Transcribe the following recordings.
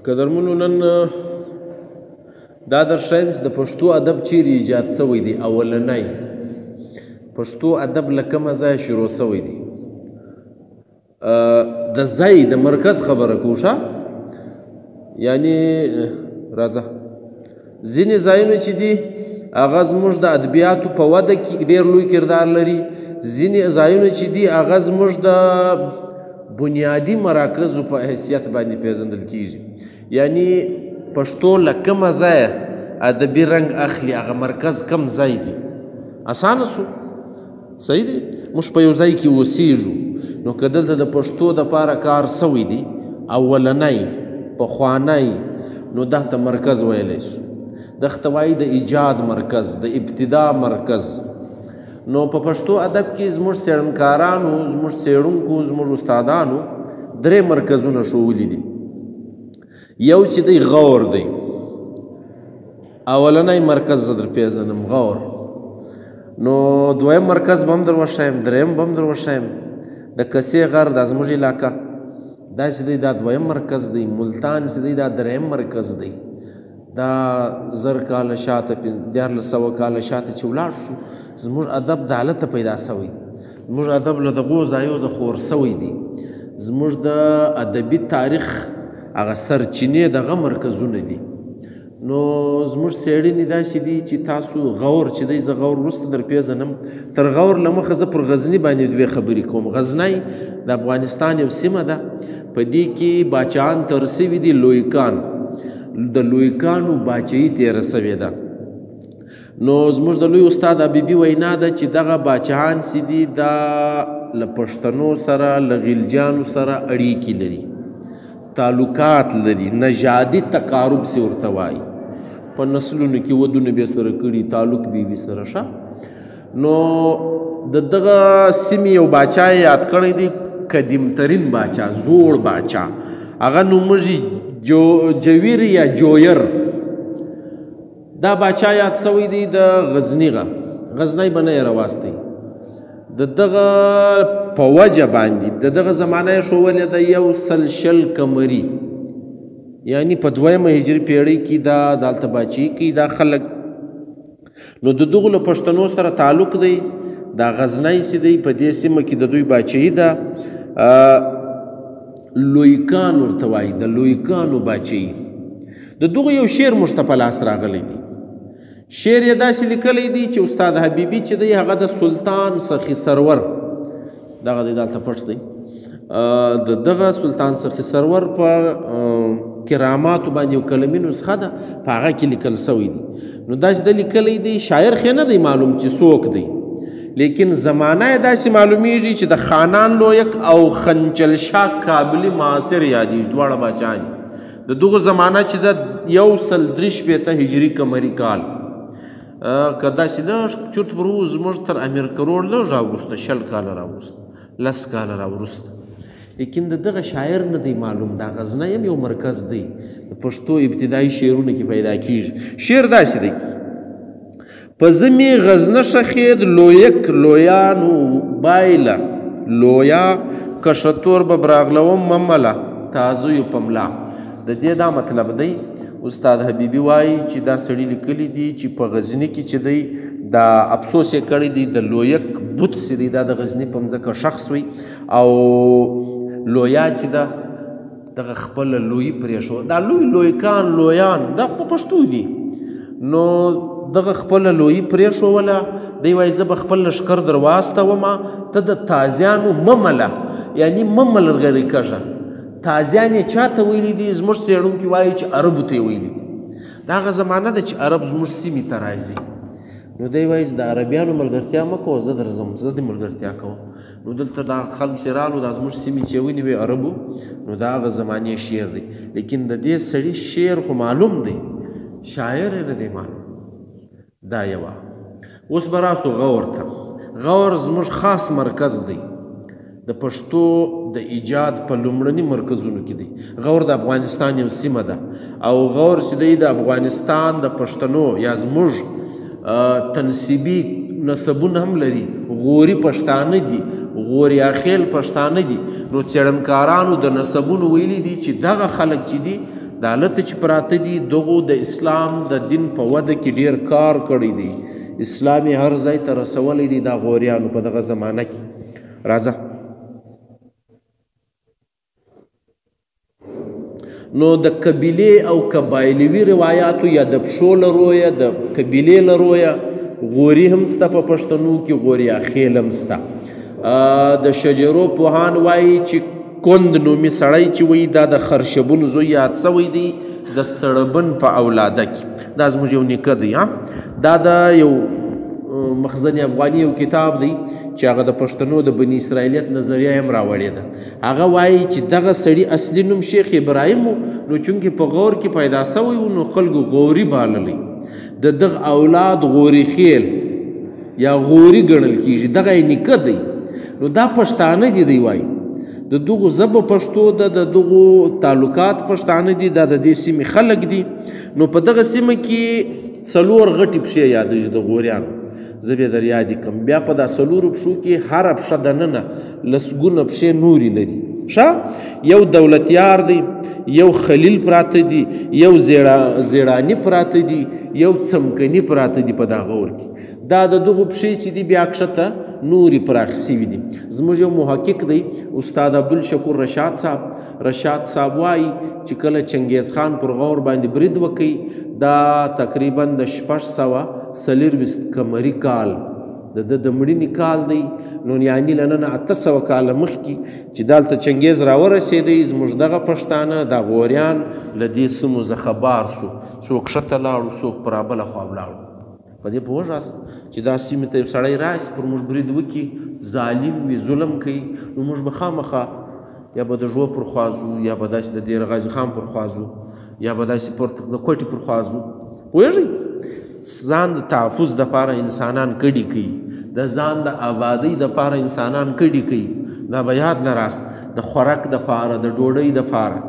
قدرمنو نن دا درښیم چې د پښتو ادب چیرې ایجاد سوی دی. اولنی پښتو ادب له کومه ځایه شروع سوی دی؟ د ځای د مرکز خبره کوو ښه، یعنی راځه ځینې ځایونه چې دي هغه زموږ د ادبیاتو په وده کې ډېر لوی کردار لري، ځینې ځایونه چې دي هغه زموږ د بنیادي مراکزو په حیثیت باندې پیژندل کیږي. یعنی پښتو له کومه ځایه ادبي رنګ اخلي، هغه مرکز کم ځای دی. اسانه سو، صحیح دی. موږ په یو ځای کې اوسیږو، نو که دلته د پښتو دپاره کار سوی دی اولنی پخوانی، نو دغه مرکز ویلی سو. دغه وایي د ایجاد مرکز، د ابتدا مرکز. نو په پښتو ادب کې زموږ څېړنکارانو، زموږ څېړونکو، زموږ استادانو درې مرکزونه ښوولي دي. یو چې دی غور دی، اولنی مرکز زه در پېژنم غور. نو دویم مرکز به هم در وښایم، دریم به هم در وښایم. د کسې غر دا زموږ علاقه دا چې دی دا دویم مرکز دی. ملتان چې دی دا دریم مرکز دی. دا 1000 کاله شاته، 1300 کاله شاته چې ولاړ سو، زموږ ادب د هلته پیدا سوی دی. زموږ ادب له دغو ځایو څخه خور سوی دی. زموږ د ادبي تاریخ هغه سرچینې دغه مرکزونه دي. نو زموږ څېړنې داسې دي چې تاسو غور چې دی، زه غور وروسته در پېژنم. تر غور له مخه زه پر غزني باندې دوې خبرې کوم. غزنی د افغانستان یو سیمه ده، په دې کې باچاهان تر سوي دي، لویکان، د لویکانو باچهي تېره سوې ده. نو زموږ د لوی استاد حبیبي وینا ده چې دغه باچاهان چې دي دا له پښتنو سره، له غلجانو سره اړیکې لري، تعلقات لري، نژادي تقارب سي ورته وایي. په نسلونو کې ودونه به سره کړي، تعلق به وي سره ښه. نو د دغه سیمې یو باچا یې یاد کړی دی، قدیم ترین باچا، زوړ باچا، هغه نومږي جویر یا جویر. دا باچا یاد سوی دی د غزني غه، غزنی به نه یې راواستی. د دغه په وجه باندې د دغه زمانه یې ښوولې ده 120 قمري، یعنی په دویمه هجري پیړۍ کې دا دلته باچهي کوي دا خلک. نو د دغو له پښتنو سره تعلق دی. دا غزنی چې دی په دې سیمه کې د دوی باچهي ده، لویکان ورته وایي، د لویکانو باچهي. د دغو یو شعر موږ ته په لاس راغلی دی. شعر یې داسې لیکلی دی چې استاد حبیبي چې دی هغه د سلطان سخي سرور، دغه دی دلته پټ دی، د دغه سلطان سخي سرور په کراماتو باندې یو قلمي نسخه ده، په هغه کې لیکل سوی دی. نو داسې ده لیکلی دی، شاعر خو نه دی معلوم چې څوک دی، لیکن زمانه یې داسې معلومیږي چې د خانان لویک او خنچل شاه کابلي معاصر یادېږي، دواړه باچاهان. د دغو زمانه چې ده 163 هجري قمري کال، که داسې لږ چرت پر وو زموږ تر امیر کروړ لږ راوروسته، 20 کاله راوروسته، 10 کاله راوروسته. لیکن د دغه شاعر نه دی معلوم. دا غزنی هم یو مرکز دی، د پښتو ابتدایي شعرونو کې پیدا کیږي. شعر داسې دی: په زمي غزنه شخید لویک لویانو بایله، لویا کشتور به براغلوم ممله تازویو په ملا. د دې دا مطلب دی، استاد حبیبي وایي چې دا سړي لیکلي دي چې په غزني کې چې دی دا افسوس یې کړی دی، د لویک بت چې دی دا د غزني په مځکه شخص وي، او لویا چې ده دغه خپله لویي پرېښوه. دا لوی لویکان لویان دا په پښتو دي. نو دغه خپله لویي پرېښوله، دی وایي زه به خپل لښکر در واستومه، ته د تازیانو ممله، یعنی مه ملګری کږه. تازیان یې چا ته ویلي دي؟ زموږ څېړونکي وایي چې عربو ته یې ویلي دي. دا هغه زمانه ده چې عرب زموږ سیمې ته راځي. نو دی وایي چې د عربیانو ملګرتیا مه کوه، زه درځم، زه دې ملګرتیا کوم. نو دلته دا خلک چې رالو، دا زموږ سیمې چې ونیوې عربو، نو دا هغه زمانې شعر دی. لیکن د دې سړي شعر خو معلوم دی، شاعر یې نه دی معلوم. دا یوه. اوس به راسو غور ته. غور زموږ خاص مرکز دی، د پښتو د ایجاد په لومړني مرکزونو کې دی. غور د افغانستان یو سیمه ده، او غور چې دی د افغانستان د پښتنو یا زموږ تنسیبي نسبونه هم لري. غوري پښتانه دي، غوریاخیل پښتانه دي. نو څېړنکارانو د نسبونو ویلي دي چې دغه خلک چې دي دا هلته چې پراته دي دغو د اسلام د دین په وده کې ډېر کار کړی دی، اسلام یې هر ځای ته رسولی دی دا غوریانو په دغه زمانه کې. راځه نو د قبیلې او قبایلوي روایاتو یا د پښو له رویه، د قبیلې له رویه غوري هم سته په پښتنو کې، غوري اخیل هم سته. د شجرو پوهان وایي چې کند نومي سړی چې وایي دا د خرشبون زوی یاد سوی دی د سړبن په اولاده کې، دا زموږ یو نیکه دی. دا د یو مخزن افغاني یو کتاب دی چې هغه د پښتنو د بني اسرائیلیت نظریه هم راوړې ده. هغه وایي چې دغه سړي اصلي نوم شیخ ابراهیم و، نو چونکې په غور کې پیدا سوی و نو خلکو غوري باللی. د دغه اولاد غوري خیل یا غوري ګڼل کیږي، دغه یې نیکه دی. نو دا پښتانه دي، دی وایي د دغو ژبه پښتو ده، د دغو تعلقات پښتانه دي، دا د دې سیمې خلک دي. نو په دغه سیمه کې څلور غټې پښې یادېږي د غوریانو، زه به یې در یادې کړم. بیا په دا څلورو پښو کې هره پښه دننه لسګونه پښې نورې لري. ښه، یو دولتیار دی، یو خلیل پراته دي، یو زیړاني پراته دي، یو څمکني پراته دي په دا غور کې. دا د دغو پښې چې دي بیا کښته نورې پراخې سوي دي. زموږ یو محقق دی استاد عبدالشکور رشاد صاحب، رشاد صاحب وایي چې کله چنګیز خان پر غور باندې برید وکړي، دا تقریبا د 624 قمري کال د ده د مړینې کال دی، نو یعنی له ننه 800 کاله مخکې چې دلته چنګیز راورسېدی، زموږ دغه پښتانه دا غوریان له دې سیمو څخه بار سو، څوک کښته لاړو، څوک پر بله خوا ولاړو. په دې پوه ږاست چې دا سیمې ته یو سړی راشي پر موږ برید وکړي، ظالم وي، ظلم کوي، نو موږ به خامخا یا به د ږوب پر خوا ځو، یا به داسې د دېره غازي خان پر خوا ځو، یا به داسې پر د کوټې پر خوا ځو. پوهېږئ؟ ځان د تحفظ دپاره انسانان کډې کوي، د ځان د آبادۍ دپاره انسانان کډې کوي. دا به یاد نه راست، د خوراک دپاره، د ډوډۍ دپاره،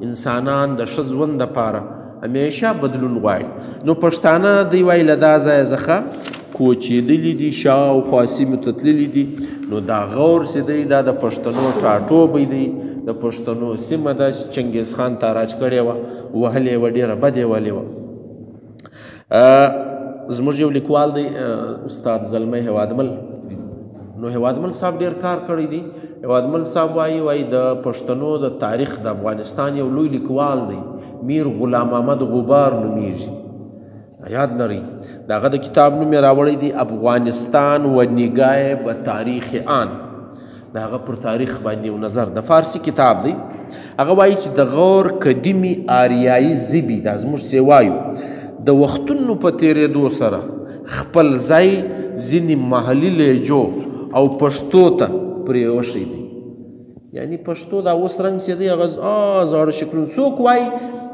انسانان د ښه ژوند دپاره همیشه بدلون غواړي. نو پښتانه دی وایي له دا ځایه څخه کوچېدلي دي، شاوخوا سیمو ته تللي دي. نو دا غور چې دی دا د پښتنو ټاټوبی دی، د پښتنو سیمه ده چې چنګیز خان تاراج کړې وه، وهلې وه، ډېره بده یې وهلې وه. زموږ یو لیکوال دی استاد زلمی هېوادمل، نو هېوادمل صاحب ډېر کار کړی دی. هېوادمل صاحب وایي د پښتنو د تاریخ د افغانستان یو لوی لیکوال دی، میر غلام احمد غبار نومېږي، یاد لرئ. د هغه د کتاب نوم یې راوړی دی افغانستان و نګاه به تاریخ آن. د هغه پر تاریخ باندې یو نظر، د فارسي کتاب دی. هغه وایي چې د غور قدیمي آریایي ژبې، دا زموږ څه وایو، د وختونو په تېرېدو سره خپل ځای ځینې محلي لهجو او پښتو ته پرېوښی دی. یعنی پښتو دا اوس رنګ چې دی هغه زاړه شکلونه څوک وایي،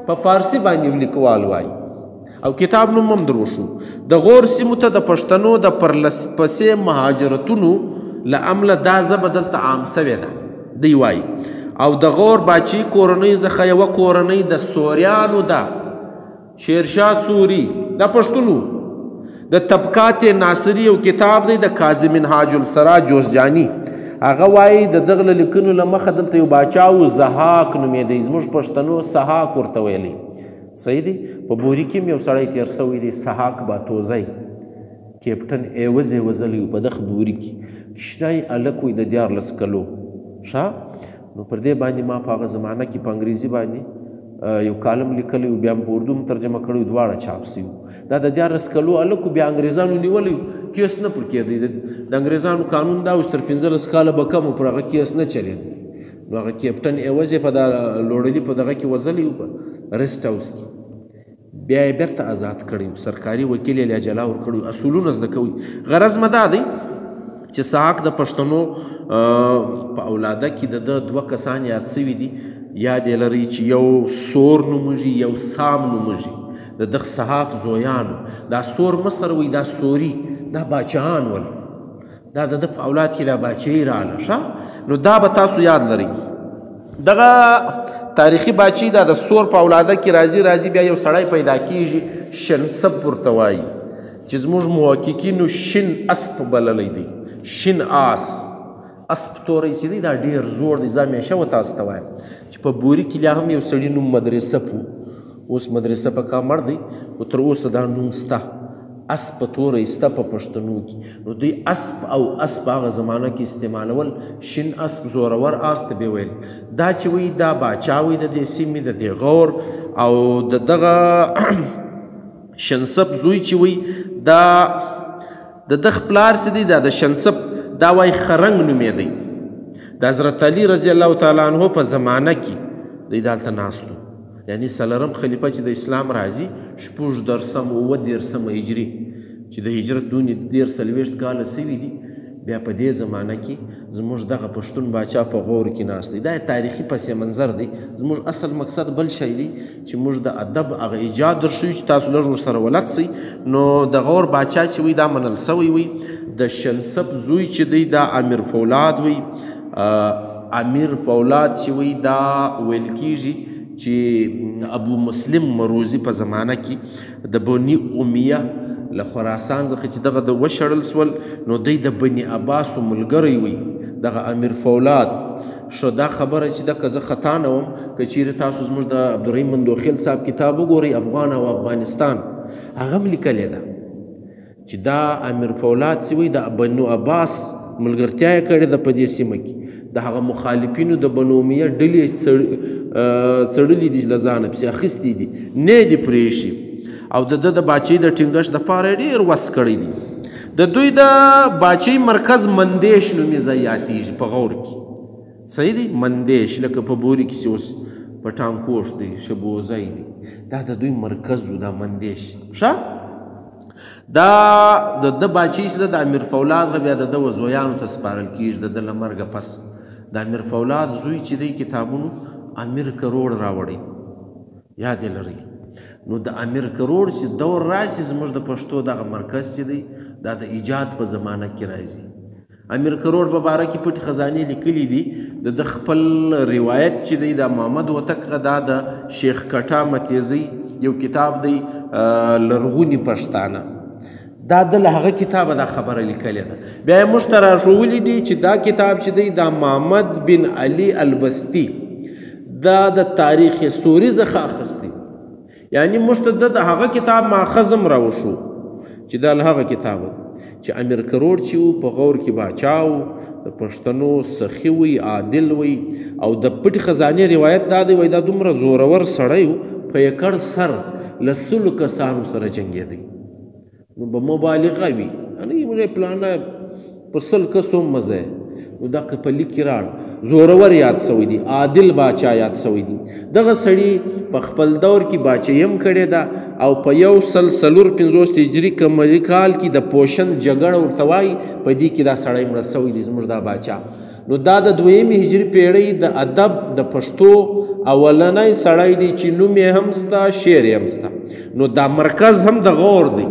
په فارسي باندې یو لیکوال وایي، او کتاب نوم هم در وښو. د غور سیمو ته د پښتنو د پرلپسې مهاجرتونو له امله دا ژبه دلته عام سوې ده، دی وایي. او د غور باچي کورنۍ څخه یوه کورنۍ د سوریانو ده، شیرشاه سوري، دا پښتونو. د طبقات ناصري یو کتاب دی د قاضي منهاج السرا جوزجاني، هغه وایي د دغه له لیکنو له مخه دلته یو باچا و، ضحاک نومېدی، زموږ پښتنو سهاک ورته ویلی. صحیح دی. په بوري کې هم یو سړی تېر سوی دی، سهاک باتوزی، کیپټن ایوز یې وزلی و په دغه بوري کې، شنی هلک وی د 13 کلو. ښه، نو پر دې باندې ما په هغه زمانه کې په انګریزي باندې یو کالم لیکلی و، بیا مې په اردو هم ترجمه کړی و، دواړه چاپ سوي وو. دا د 13 کلو هلک و، بیا انګریزانو نیولی و، کیس نه پر کېدی. د انګریزانو قانون دا و چې تر 15 کاله به کم و، پر هغه کیس نه چلېد. نو هغه کیپټن ایوز یې په دا لوړلي په دغه کې وزلی و، په ریسټ هاوس کې، بیا یې بېرته ازاد کړی و، سرکاري وکیل یې لا جلا ورکړی و، اصولونه زده کوي. غرض مې دا دی چې سهاک د پښتنو په اولاده کې د ده دوه کسان یاد سوي دي، یاد یې لرئ چې یو سور نومېږي، یو سام نومېږي. د دغه سهاک زویانو، دا سور مصر وی، دا سوري، دا باچاهان ول، دا د ده په اولاد کې دا باچهي راغله. ښه، نو دا به تاسو یاد لرئ. دغه تاریخي باچهي دا د سور په اولاده کې راځي. بیا یو سړی پیدا کیږي، شنسب ورته وایي، چې زموږ محققینو شین اسپ بللی دی، شین آس. اسپ توری چې دی دا ډېر زوړ دی، زه همیشه و تاسو ته وایم چې په بوري کې لا هم یو سړي نوم مدرسه و، اوس مدرسه په کامړ دی، خو تر اوسه دا نوم سته، اسپ توری سته په پښتنو کې. نو دوی اسپ او اسپ هغه زمانه کې استعمالول، شین اسپ زورور آس ته به ویل. دا چې وایي دا باچا وایي د دې سیمې د دې غور او د دغه شنسب زوی چې وایي دا د ده پلار څه دی، دا د شنسب دا وایي خرنګ نومېدی. د حضرت علی رضی الله تعالی عنه په زمانه کې دی دلته ناست و، یعنی څلورم خلیفه چې د اسلام راځي 36 37 هجري، چې د هجرت دونې 43 کاله سوي دي، بیا په دې زمانه کې زموږ دغه پښتون باچا په غور کې ناست دی. دا تاریخي پس منظر دی. زموږ اصل مقصد بل شی دی چې موږ د ادب هغه ایجاد درښیو چې تاسو لږ ورسره ولد سئ. نو د غور باچا چې وي دا منل سوی وي، د شنسب زوی چې دی دا امیر فولاد وي. امیر فولاد چې وي دا ویل کیږي چې ابو مسلم مروزي په زمانه کې د بني امیه له خراسان څخه چې دغه د وشړل سول، نو دی د بني عباسو ملګری وي دغه امیر فولاد. ښه دا خبره چې ده که زه خطا نه وم، که چیرې تاسو زموږ د عبدالرحیم مندوخیل صاحب کتاب وګورئ افغان او افغانستان، هغه هم لیکلې ده چې دا امیر فولاد چې وي د بنو عباس ملګرتیا یې کړې ده په دې سیمه کې، د هغه مخالفینو د بنو امیه ډلې څړلي دي، له ځانه پسې اخیستي دي، نه دي پرېښي، او د ده د باچۍ د ټینګښت دپاره یې ډېر وس کړی دی. د دوی د باچۍ مرکز مندیش نومي ځای یادېږي په غور کې، صحیح دی، مندیش لکه په بوري کې چې اوس په ټانکوش دی، شبوزی دی، دا د دوی مرکز و دا مندیش. ښه دا د ده باچۍ چې ده د امیر فولاد غه بیا د ده و زویانو ته سپارل کېږي د ده له مرګه پس. د امیر فولاد زوی چې دی کتابونو امیر کروړ راوړی، یاد یې لرئ. نو د امیر کروړ چې دور راشي زموږ د پښتو دغه مرکز چې دی دا د ایجاد په زمانه کې راځي. امیر کروړ په باره کې پټې خزانې لیکلي دي، د ده خپل روایت چې دی دا محمد هوتک دا د شیخ کټا متیزی یو کتاب دی لرغوني پښتانه، دا د له هغه کتابه دا خبره لیکلې ده. بیا یې موږ ته راښوولي دي چې دا کتاب چې دی دا محمد بن علي البستي دا د تاریخ سوري څخه اخیستی، یعنی موږ ته د هغه کتاب ماخذ هم راوښو چې دا له هغه کتابه چې امیر کروړ چې و په غور کې باچا و، د پښتنو سخي وي، عادل وي، او د پټې خزانې روایت دا دی وایي دا دومره زورور سړی و په یکړ سر له 100 کسانو سره جنګېدی. نو به مبالغه وي، یعنې موږ یې پلانه په 100 کسو هم مزه، نو دا که په لیک کې راړ زورور یاد سوی دی، عادل باچا یاد سوی دی. دغه سړي په خپل دور کې باچایي هم کړې ده، او په 1054 هجري قمري کال کې د پوشن جګړه ورته وایي، په دې کې دا سړی مړه سوی دی زموږ دا باچا. نو دا د دویمې هجري پیړۍ د ادب د پښتو اولنی سړی دی چې نوم یې هم سته، شعر یې هم سته. نو دا مرکز هم د غور دی،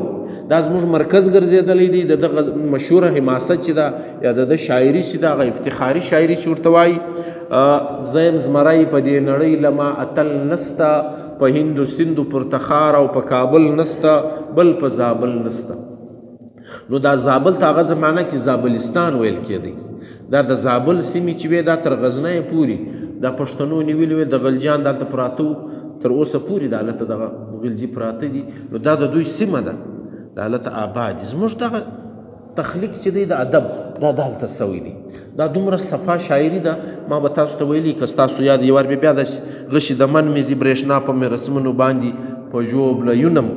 دا زموږ مرکز ګرځېدلی دی. د دغه مشهوره حماسه چې ده یا د ده شاعري چې ده، هغه افتخاري شاعري چې ورته وایي، زه یم زمری په دې نړۍ له ما اتل نسته، په هندو سندو پر تخار او په کابل نسته، بل په زابل نسته. نو دا زابل ته هغه زمانه کې زابلستان ویل کېدی. دا د زابل سیمې چې وې دا تر غزنیه پورې دا پښتنو نیولې وې، د غلجان دلته پراته وو، تر اوسه پورې دا هلته دغه غلجي پراته دي. نو دا د دوی سیمه ده، دا هلته آباد دي. زموږ دغه تخلیق چې دی د ادب دا دلته سوی دی. دا دومره صفا شاعري ده، ما به تاسو ته ویلي که ستاسو یاد یو وار بیا داسې غشي د من مې ځي برېښنا په مرسمونو باندې په ژوبله یونم،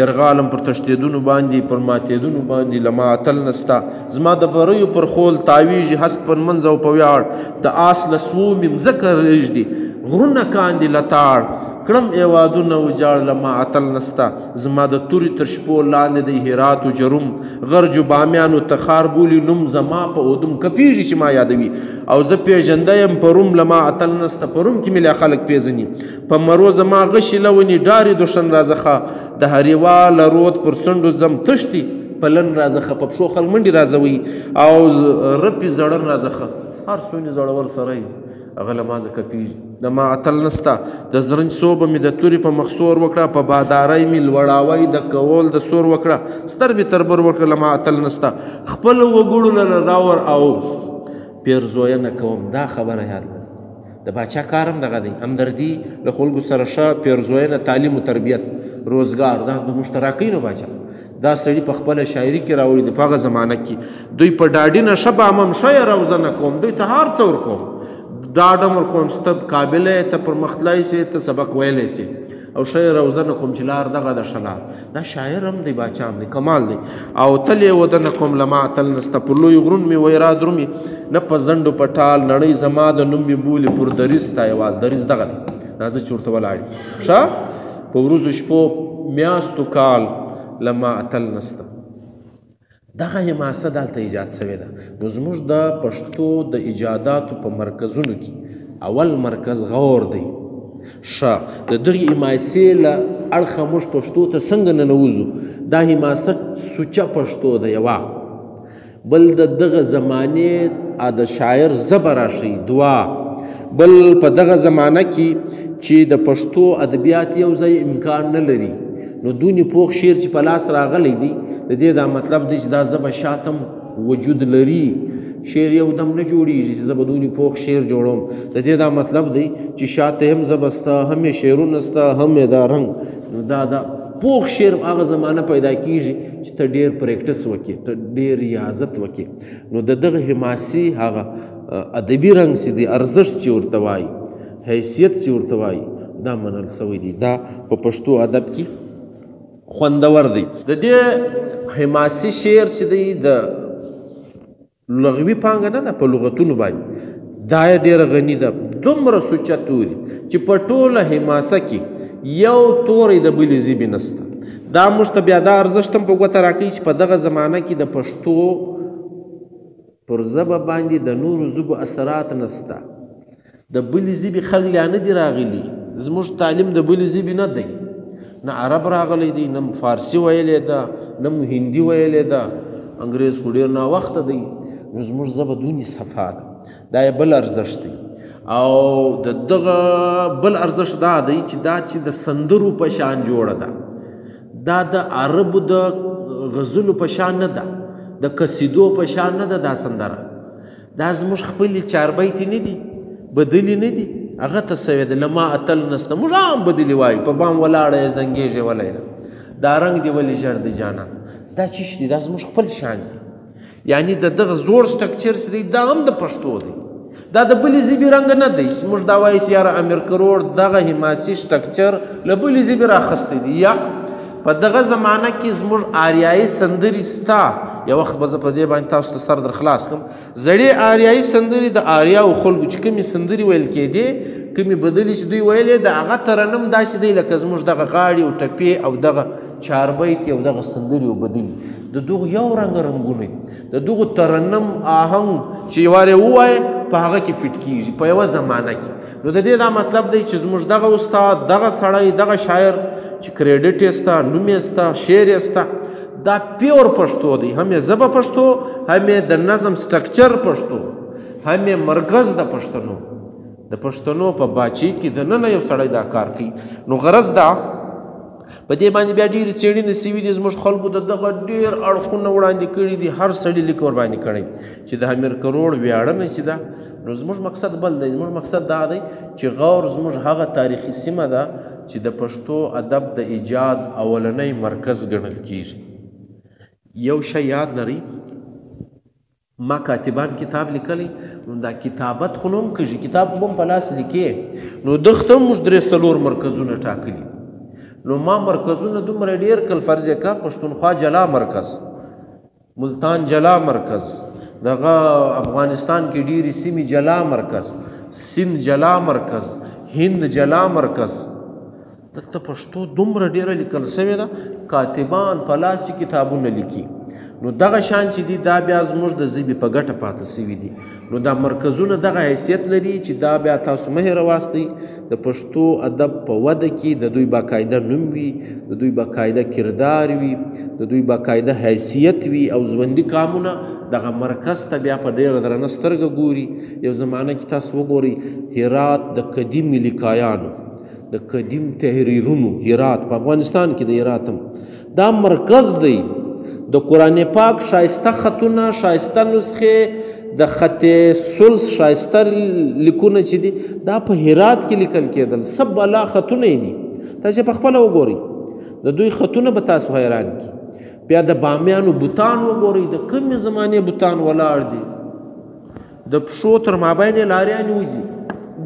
یرغالم پر تښتېدونو باندې پر ماتېدونو باندې له ما اتل نسته، زما د بریو پر خول تاویږي هسک پر منځ او په ویاړ، د آس له سوو مې مځکه رېږدي غرونه کاندي لتاړ، کړم هېوادونه وجاړ له ما اتل نسته، زما د تورې تر شپو لاندې دی هرات و جروم، غرج و بامیانو تخار بولي نوم زما په اودم، کپېږي چې ما یادوي او زه پېژنده یم په روم له ما اتل نسته، په روم کې مې لا خلک پېژني، په مرو زما غشي لوني ډارې دښن راځخه، د هریوا له رود پر څنډو ځم تښتي پلن راځخه، په پښو خلک منډې راځوي او رپي زړن راځخه، هر څونې زړور سړی هغه له ما ځکه کپېږي. د ما اتل نسته، د زرنج سوبه مې د تورې په مخسور وکړه، په بادارۍ مې لوړاوی د کول د سور وکړه، ستر مې تربر وکړه له ما اتل نسته، خپل وګړو له راور او پیرزوینه کوم. دا خبره یاد لرئ، د باچا کار هم دغه دی، همدردي، له خلکو سره ښه پیرزوینه، تعلیم و تربیت، روزګار، دا د مشترکینو باچا. دا سړي په خپله شاعري کې راوړي دی. په هغه زمانه کې دوی په ډاډي نه ښه بامم، ښه یې روزنه کوم، دوی ته هر څه ورکوم، ډاډ هم ورکوم چې ته قابله یې، ته پرمختلای سې، ته سبق ویلی سې، او ښه یې روزنه کوم چې لار دغه ده ښه لار. دا شاعر هم دی، باچا هم دی، کمال دی. او تل یې ودنه کوم له ما تل نسته، پر لوی غرون مې ویرا درومي، نه په زنډو په ټال، نړۍ زما د نوم مې بولي پر دریځ تایوال. دریځ دغه دی، راځه چې ورته ولاړ یو. ښه په ورځو شپو میاشتو کال له ما اتل نسته. دغه حماسه دلته ایجاد سوې ده. نو زموږ د پښتو د ایجاداتو په مرکزونو کې اول مرکز غور دی. ښه د دغې حماسې له اړخه موږ پښتو ته څنګه ننوځو؟ دا حماسه سوچه پښتو ده یوه، بل د دغه زمانې د شاعر زبه راشي دوا، بل په دغه زمانه کې چې د پښتو ادبیات یو ځای امکان نه لري، نو دونې پوخ شعر چې په لاس راغلی دی، د دې دا مطلب دی چې دا زبه شاته هم وجود لري. شعر یو دم نه جوړیږي چې زه به دونې پوخ شعر جوړوم. د دې دا مطلب دی چې شاته هم زبه سته، هم یې شعرونه سته، هم یې دا رنګ. نو دا پوخ شعر هغه زمانه پیدا کیږي چې ته ډېر practice وکړې، ته ډېر ریاضت وکړې. نو د دغه حماسي هغه ادبي رنګ چې دی، ارزښت چې ورته وایي، حیثیت چې ورته وایي، دا منل سوی دی. دا په پښتو ادب کې خوندور دی. د دې حماسي شعر چې دی د لغوي پانګه نه ده، په لغتونو باندې دا یې ډېره غني ده. دومره سوچه توري چې په ټوله حماسه کې یو توری د بلې ژبې نسته. دا موږ ته بیا دا ارزښت هم په ګوته راکوي چې په دغه زمانه کې د پښتو پر ژبه باندې د نورو ژبو اثرات نسته. د بلې ژبې خلک لا نه دي راغلي. زموږ تعلیم د بلې ژبې نه دی، نه عرب راغلی دی، نه فارسي ویلې ده، نه مو هندي ویلې ده. انګریز خو ډېر ناوخته دی. نو زموږ ژبه دونې صفا ده، دا یې بل ارزښت دی. او د دغه بل ارزښت دا دی چې دا چې د سندرو په شان جوړه ده، دا د عربو د غزلو په شان نه ده، د قصیدو په شان نه ده. دا سندره دا زموږ خپلې چاربیتې نه دي، بدلې نه دي، هغه ته سوې ده. له ما اتل نسته، موږ عام بدلې وایو، په بام ولاړه یې زنګېږې ولیله، دا رنګ دې ولې ژړ دی جانان، دا چیش دی؟ دا زموږ خپل شان دی. یعنی د دغه زوړ structure چې دی دا هم د پښتو دی، دا د بلې ژبې رنګ نه دی. موږ دا وایو چې یاره امیر کروړ دغه حماسي structure له بلې ژبې راخستی دی. یا په دغه زمانه کې زموږ آریایي سندرې سته. یو وخت به زه په دې باندې تاسو ته سر در خلاص کړم. زړې آریایي سندرې د آریاو خلکو چې کومې سندرې ویل کېدې، کومې بدلې چې دوی ویلې، د هغه ترنم داسې دی لکه زموږ دغه غاړې او ټپې او دغه چاربیتې او دغه سندرې او بدلې د دغو یو رنګ رنګونه دي. د دغو ترنم آهنګ چې یو وار یې ووایې په هغه کې فټ کېږي په یوه زمانه کې. نو د دې دا مطلب دی چې زموږ دغه استاد، دغه سړی، دغه شاعر چې credit یې سته، نوم یې سته، شعر یې سته، دا pure پښتو دی. هم یې ژبه پښتو، هم یې د نظم structure پښتو، هم یې مرکز د پښتنو، د پښتنو په باچۍ کې دننه یو سړی دا کار کوي. نو غرض دا په دې باندې بیا ډېرې څېړنې سوي دي. زموږ خلکو د دغه ډېر اړخونه وړاندې کړي دي، هر سړي لیک ورباندې کړی چې د امیر کروړ ویاړنه چې ده. نو زموږ مقصد بل دی. زموږ مقصد دا دی چې غور زموږ هغه تاریخي سیمه ده چې د پښتو ادب د ایجاد اولنی مرکز ګڼل کیږي. یو شی یاد لرئ، ما کاتبان کتاب لیکلی، نو دا کتابت خو نه هم کېږي، کتاب خو به هم په لاس لیکې. نو دغته هم موږ درې څلور مرکزونه ټاکلي. نو ما مرکزونه دومره ډېر کړل، فرض یې کړه پښتونخوا جلا مرکز، ملتان جلا مرکز، دغه افغانستان کې ډېرې سیمې جلا مرکز، سند جلا مرکز، هند جلا مرکز. دلته پښتو دومره ډېره لیکل سوې ده، کاتبان په لاس چې کتابونه لیکي. نو دغه شان چې دي دا بیا زموږ د ژبې په ګټه پاتې سوي دي. نو دا مرکزونه دغه حیثیت لري چې دا بیا تاسو مه هېرواستئ، د پښتو ادب په وده کې د دوی باقاعده نوم وي، د دوی باقاعده کردار وي، د دوی باقاعده حیثیت وي، او ژوندي کامونه دغه مرکز ته بیا په ډېره درنه سترګه ګوري. یو زمانه کې تاسو وګورئ، هرات د قدیم لیکایانو، د قدیم تحریرونو، هرات په افغانستان کې د هرات هم دا مرکز دی. د قرآن پاک ښایسته خطونه، ښایسته نسخې د خط ثلث ښایسته لیکونه چې دي دا په هرات کې لیکل کېدل. څه بلا خطونه یې دي، تاسې په خپله وګورئ، د دوی خطونه به تاسو حیران کړي. بیا د بامیانو بوتان وګورئ، د کومې زمانې بوتان ولاړ دي، د پښو تر مابین یې لاریانې وځي،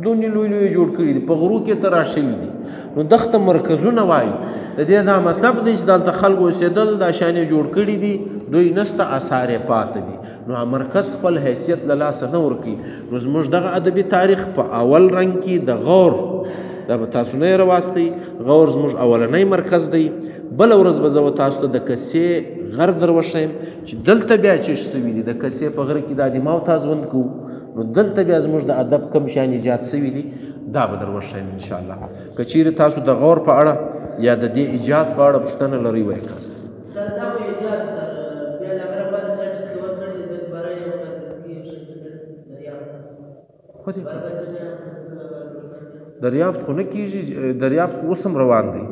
دونې لوی لوی جوړ کړي دي، په غرو کې تراشلي دي. نو دښته مرکزونه وایي. د دې دا مطلب دی چې دلته خلک اوسېدل، دا شیان یې جوړ کړي دي، دوی نشته، اثار یې پاته دي. نو مرکز خپل حیثیت له لاسه نه ورکوي. نو زموږ دغه ادبي تاریخ په اول رنګ کې د غور، دا به تاسو نه یې راواستئ، غور زموږ اولنی مرکز دی. بله ورځ به زه و تاسو ته د کسې غر در وښیم چې دلته بیا چې سوي دي، د کسې په غره کې دا دي ما او تا ژوند کوو، نو دلته بیا زموږ د ادب کم شیان ایجاد سوي دي، دا به در وښیم انشاءالله. که چیرې تاسو د غور په اړه یا د دې ایجاد په اړه پوښتنه لرئ وایې کاست. خو دې دریافت خو نه کېږي، دریافت خو اوس هم روان دی.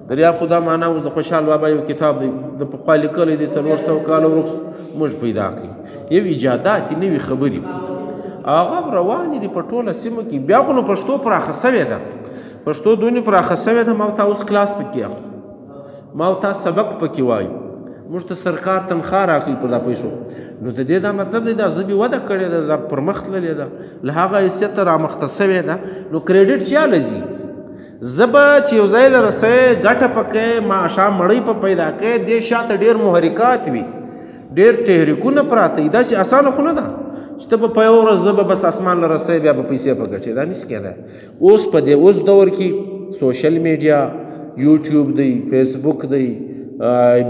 دریاب خو دا معنا اوس د خوشحال بابا یو کتاب دی، د پخوا لیکلی دی، 400 کاله وروسته موږ پیدا کړي. یو ایجادات نوې خبرې هغه هم روانې دي په ټوله سیمه کې. بیا خو نو پښتو پراخه سوې ده، پښتو دونې پراخه سوې ده، ما او تا اوس کلاس پکې اخلو، ما او تا سبق پکې وایو، موږ ته سرکار تنخوا راکوي پر دا پیسو. نو د دې دا مطلب دی دا ژبې وده کړې ده، دا پرمخ تللې ده، له هغه حیثیته رامخته سوې ده. نو کریډټ چا له ځي؟ زه به چې یو ځای له رسوې، ګټه پکې ماښام مړۍ په پیدا کوې، دې شاته ډېر محرکات وي، ډېر تحریکونه پراته وي. داسې اسانه خو نه ده چې ته به په یوه ورځ زه به بس اسمان له رسوې بیا به پیسې په ګټې، دا نشي کېدای. اوس په دې اوس دور کې سوشل میډیا، یوټیوب دی، فیسبوک دی،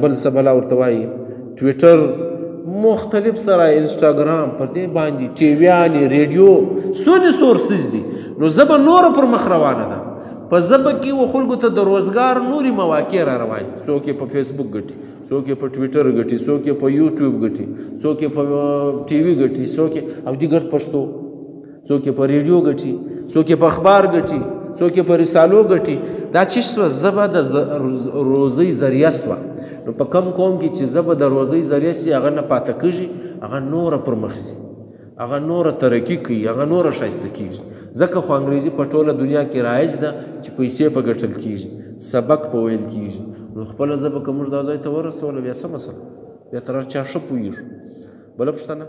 بل څه بلا ورته وایي، ټویټر، مختلف سره انسټاګرام، پر دې باندې ټي ویانې، ریډیو، څونې sources دي. نو زه به نوره پر مخ روانه ده. په ژبه کې و خلکو ته د روزګار نورې مواقع را روان دي. څوک یې په فیسبوک ګټي، څوک یې په ټویټر ګټي، څوک یې په یوټیوب ګټي، څوک یې په ټي وي ګټي، څوک یې او دي ګرد پښتو، څوک یې په ریډیو ګټي، څوک یې په اخبار ګټي، څوک یې په رسالو ګټي. دا چې سوه ژبه د روزۍ ذریعه سوه. نو په کم قوم کې چې ژبه د روزۍ ذریعه سي، هغه نه پاته کېږي، هغه نوره پر مخ سي، هغه نوره ترقي کوي، هغه نوره ښایسته کېږي. ځکه خو انګریزي په ټوله دنیا کې رایج ده چې پیسې په ګټل کېږي، سبق په ویل کېږي. نو خپله ژبه که موږ دا ځای ته ورسوله بیا څه مسله، بیا تر هر چا ښه پوهېږو. بله پوښتنه؟